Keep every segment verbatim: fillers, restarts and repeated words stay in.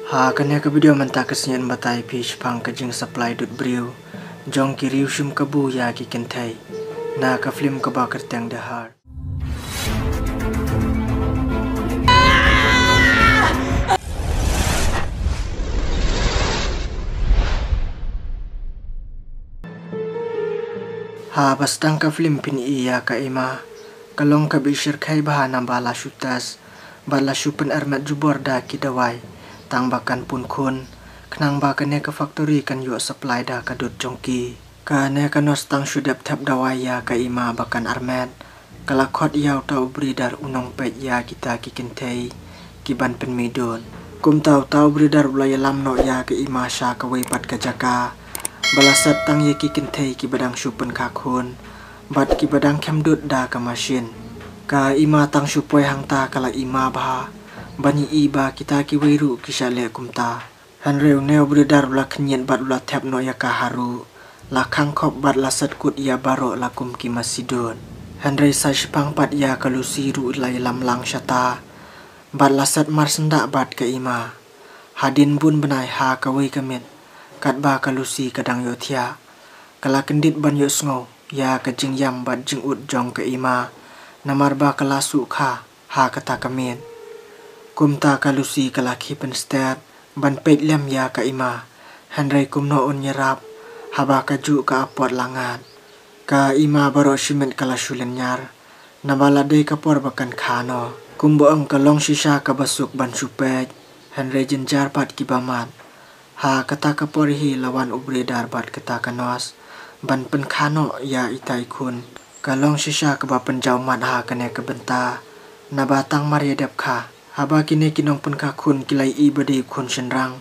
Ha kane ka video mynta ka sngi ngan batai phi shaphang ka jingsupply dud briew jong ki riew shim kabu ïa ki kynthei na ka film kaba kyrteng The Heart. Ha ba sdang ka film phin i ïa ka Ima ka long kaba i shyrkhei bha naba la shu test bad la shu pynarmet jubor da ki dawai tang ba kan pun khun khnang ba kane ka factory kan ïoh supply da ka dud jong ki. Kane ka nurse tang shu dep thep dawai ïa ka Ima ba kan armet ka la khot ïa uta u briew u nongpeit ïa kita ki kynthei ki ban pynmih dud. Kumta uta u briew u la ïalam noh ïa ka Ima sha kawei pat ka jaka ba la set tang ïa ki kynthei kiba dang shu pynkha khun bad kiba dang khem dud da ka machine. Ka Ima tang shu poi hangta ka la Ima bha ban i ba kita kiwei ruh ki shah leh kumta. Hynrei une u briew u la khynñiat bad u la thep noh ïa ka haru la khang khop bad la set kut ïa baroh la kum ki masi dud. Hynrei sa shiphang pat ïa ka Lucy ruh la ïalam lang shata bad la set mar syndah bad ka Ima. Hadien bun bnai ha kawei ka miet katba ka Lucy ka dang ïohthiah ka la kyndit ban ïohsngew ïa ka jingïam bad jingud jong ka Ima namar ba ka la shu kha ha kata ka miet. Kumta ka Lucy ka la khie pynstet ban peit lem ïa ka Ima. Hynrei kumno un ïarap haba ka juh ka apot la ngat. Ka Ima baroh shi miet ka la shu lynñiar naba la dei ka por ba kan kha noh. Kumba ong ka long shisha kaba suk ban shu peit hynrei jynjar pat kiba mad. Ha kata ka por hi la wan u briew u bad kata ka nurse ban pynkha noh ïa ita i khun. Ka long shisha kaba pynjaw mat ha kane ka bynta naba tang mar ïa dep kha haba kine ki nongpynkha khun ki la i ba dei u khun shynrang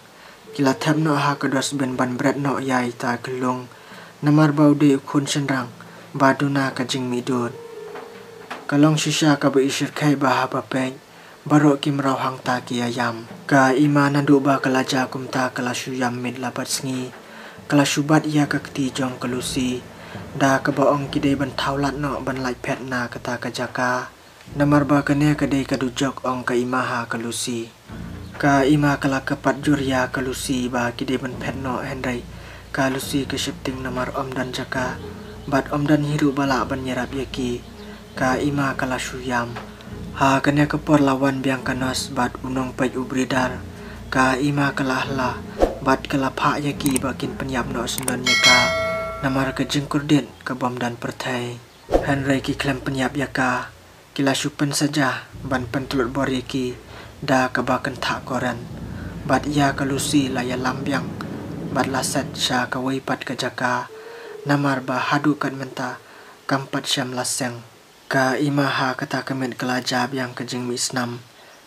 ki la thep noh ha ka dustbin ban bret noh ïa ita ka lung namar ba u dei u khun shynrang ba duna ka jingmih dud. Ka long shisha kaba i shyrkhei bha haba peit baroh ki mraw hangta ki ïa ïam. Ka Ima naduh ba ka la jia kumta ka la shu ïam miet la bad sngi ka la shu bat ïa ka kti jong ka Lucy da kaba ong ki dei ban thaw lad noh ban lait phet na kata ka jaka. Namar ba kane ka dei ka dujok ong ka Ima ha ka Lucy. Ka Ima ka la kyrpad jur ïa ka Lucy ba ki dei ban phet noh hynrei ka Lucy ka sheptieng namar ym don jaka bad ym don hi ruh ba lah ban ïarap ïa ki. Ka Ima ka la shu ïam. Ha kane ka por la wan biang ka nurse bad u nongpeit u briew u. Ka Ima ka la hla bad ka la phah ïa ki ba kin pynïap noh syndon ïa ka namar ka jingkordit ka bym don pyrthei. Hynrei ki khlem pynïap ïa ka ki la shu pynsaja ban pyntlot bor ïa ki da kaba kynthah koren. Bad ïa ka Lucy la ïalam biang bad la set sha kawei pat ka jaka namar ba haduh kat mynta kam pat shym la seng. Ka Ima ha kata ka miet ka la jia biang ka jingmih snam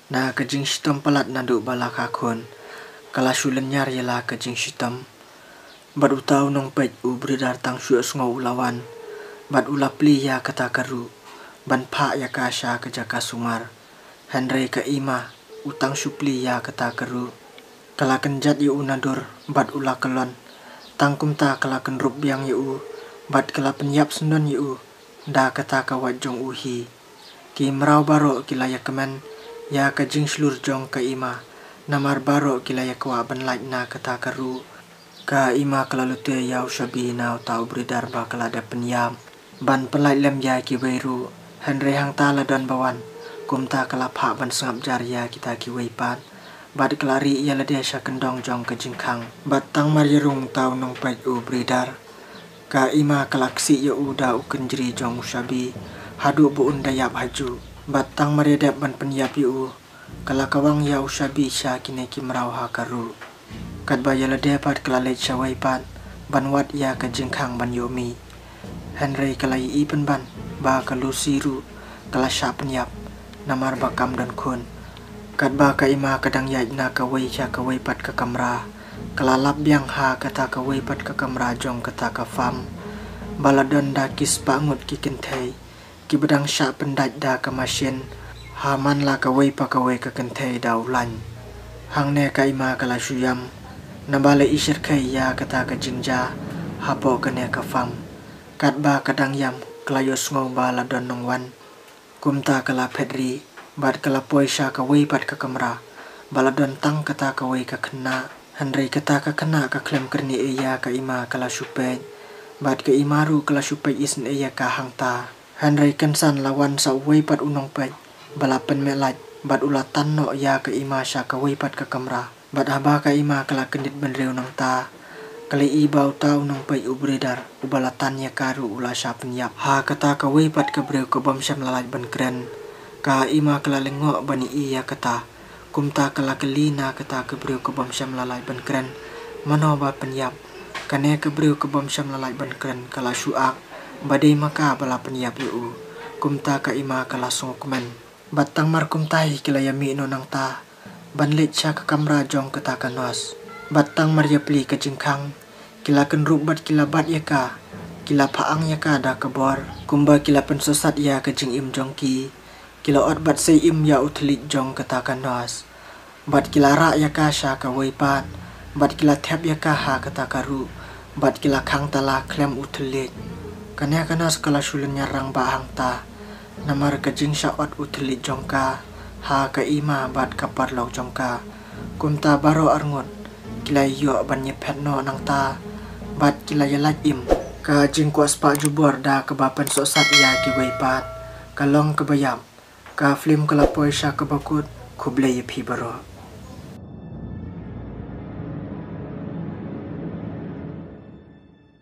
na ka jingshitom palat naduh ba la kha khun. Ka la shu lynñiar ïa la ka jingshitom. Bad uta u nongpeit u briew u tang shu ïohsngew u la wan bad u la plie ïa kata ka ruh ban phah ïa ka sha ka jaka sumar. Hynrei ka Ima u tang shu plie ïa kata ka ruh. Ka la kynjat ïa u nadur bad u la kyllon. Tang kumta ka la kynrup biang ïa u bad ka la pynïap syndon ïa u da kata ka wait jong u hi. Ki mraw baroh ki la ïakmen ïa ka jingshlur jong ka Ima namar baroh ki la ïakwah ban lait na kata ka ruh. Ka Ima ka la lute ïa u shabi na uta u briew u ba ka la dep pynïap ban pynlait lem ïa kiwei ruh. Hynrei hangta la don ba wan kumta ka la phah ban sngap jar ïa kita kiwei pat bad ka la rieh ïa lade sha kyndong jong ka jingkhang. Bad tang mar ïa rung uta u nongpeit u briew u, ka Ima ka la ksih ïa u da u kynjri jong u shabi haduh ba un da ïap hajuh. Bad tang mar ïa dep ban pynïap ïa u ka la kawang ïa u shabi sha kine ki mraw ha ka ruh. Katba ïa lade pat ka la leit shawei pat ban wad ïa ka jingkhang ban ïoh mih. Hynrei ka la ïohi pynban ba ka Lucy ruh ka la shah pynïap namar ba kam don khun. Katba ka Ima ka dang ïaid na kawei sha kawei pat ka kamra ka la lap biang ha kata kawei pat ka kamra jong kata ka farm ba la don da ki spah ngut ki kynthei kiba dang shah pyndait da ka mashin ha man la kawei pa kawei ka kynthei da u lain. Hangne ka Ima ka la shu ïam naba la i shyrkhei ïa kata ka jingjia hapoh kane ka farm. Katba ka dang ïam ka la ïohsngew ba la don nongwan. Kumta ka la phet rieh bad ka la poi sha kawei pat ka kamra ba la don tang kata kawei ka khynnah. Hynrei kata ka khynnah ka khlem kyrni ei ïa ka i ma, ka la shu peit, bad ka i ma ruh ka la shu peit isynei ïa ka hangta. Hynrei kynsan la wan sa uwei pat u nongpeit ba la pynmeh light, bad u la tan noh ïa ka i ma sha kawei pat ka kamra. Bad haba ka i ma ka la kyndit bynriew nangta, ka la ïohi ba uta u nongpeit u brother uba la tan ïa ka ruh u la shah pynïap ha kata kawei pat ka briew ka bym shym la lait ban kren. Ka i ma ka la lyngngoh ban ïohi ïa kata. Kumta ka la kylli na kata ka briew ka bym shym la lait ban kren, mano ba pynïap. Kane ka briew ka bym shym la lait ban kren ka la shu ak ba dei ma ka ba la pynïap ïa u. Kumta ka i ma ka la sngewkmen. Bad tang mar kumta hi ki la ïa mih noh nangta ban leit sha ka kamra jong kata ka nurse. Bad tang mar ïa plie ka jingkhang, ki la kynrup bad ki la bat ïa ka. Ki la phah ang ïa ka da ka bor kumba ki la pynsohsat ïa ka jingim jong ki. Ki la ot bad sei im ïa u thylliej jong kata ka nurse. Bad ki la rah ïa ka sha kawei pat, bad ki la thep ïa ka ha kata ka ruh, bad ki la khang tala khlem u thylliej. Kane ka nurse ka la shu lynñiar rangbah hangta namar ka jingshah ot u thylliej jong ka ha ka i ma bad ka paralok jong ka. Kumta baroh arngut ki la ïoh ban ïaphet noh nangta, bad ki la ïa lait im. Ka jingkwah spah jubor da kaba pynsohsat ïa kiwei pat ka long kaba ïap. Ka film ka la poi sha kaba kut. Khublei ïa phi baroh.